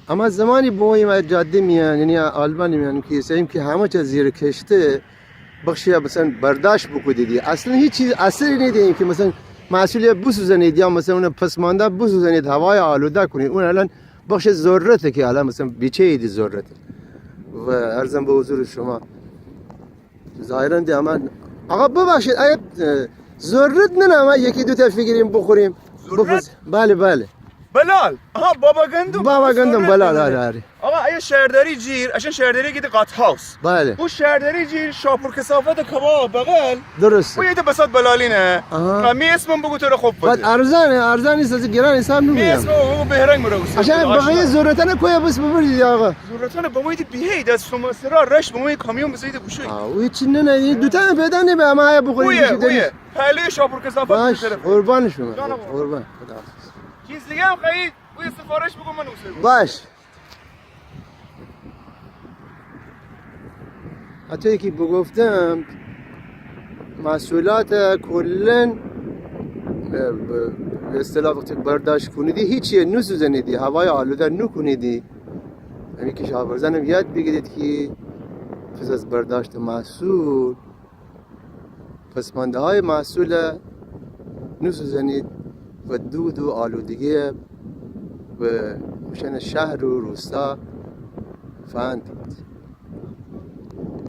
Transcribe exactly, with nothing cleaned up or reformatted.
اما زمانی بوییم جاده میان، یعنی آلمان میان، کی سعی کونیم کی همه چه زیر کشته بخشی مثلاً برداشت بوکودیدی. اصلاً هیچ چیز اثری ندیم کی مثلاً محصول بسوزانید یا مثلاً اون پسمانده بسوزانید، هوای آلوده کونید. اون الان بخش ذرته کی الان مثلاً بیچه‌ییدی ذرته. و عرضم به حضور شما، ظاهراً ده امان. آقا ببخشید، آیا، اه، ذرت نه، اما یکی دوتا فیگیریم بخوریم؟ ذرت؟ بفرس-، بله، بله. بلال. آها، بابا گندم. بابا گندم، ذرت بلال، نه. آره، آره. آقا، ایا شهرداری جیر، اشان شهرداری گیدی قاتهاوس. بله. او شهرداری جیر، شاپور کثافت کباب بغل. درسته. او یه ده بساط بلالینه. آها. می اسمم بگو تو را خوب بعد بده. ارزانه، ارزان نیست، از گران حساب می نمی‌کنم. اسمم او بهرنگ مرا بوسه. اشان بقیه ذرتانه کویه بس ببرید آقا. ذرتانه بمویید بیهید، از سوماسرا رشت بمویید کامیون بزایید بوشویید. آه، او هیچی نه، نه، این دوتا هم پیدا نبه، اما هیا بخورید، اویه، بشه دلیل. اویه. پهلوی شاپور کثافت باش، بشه طرف. قربان شما. جان آقا. قربان. خدا حافظ. چیز دیگه هم خواهید؟ اویه سفارش بگو من اوسه. باش. حتی کی بگفتم محصولات کلاً، اه، ب-، به اصطلاح وقتی برداشت کونیدی، هیچی نسوزانیدی، هوای آلوده نکونیدی. یعنی کشاورزانم یاد بیگیرید کی پس از برداشت محصول، پسمانده‌های محصول نسوزانید و دود و آلودگی و اوشان شهر و روستا فندید.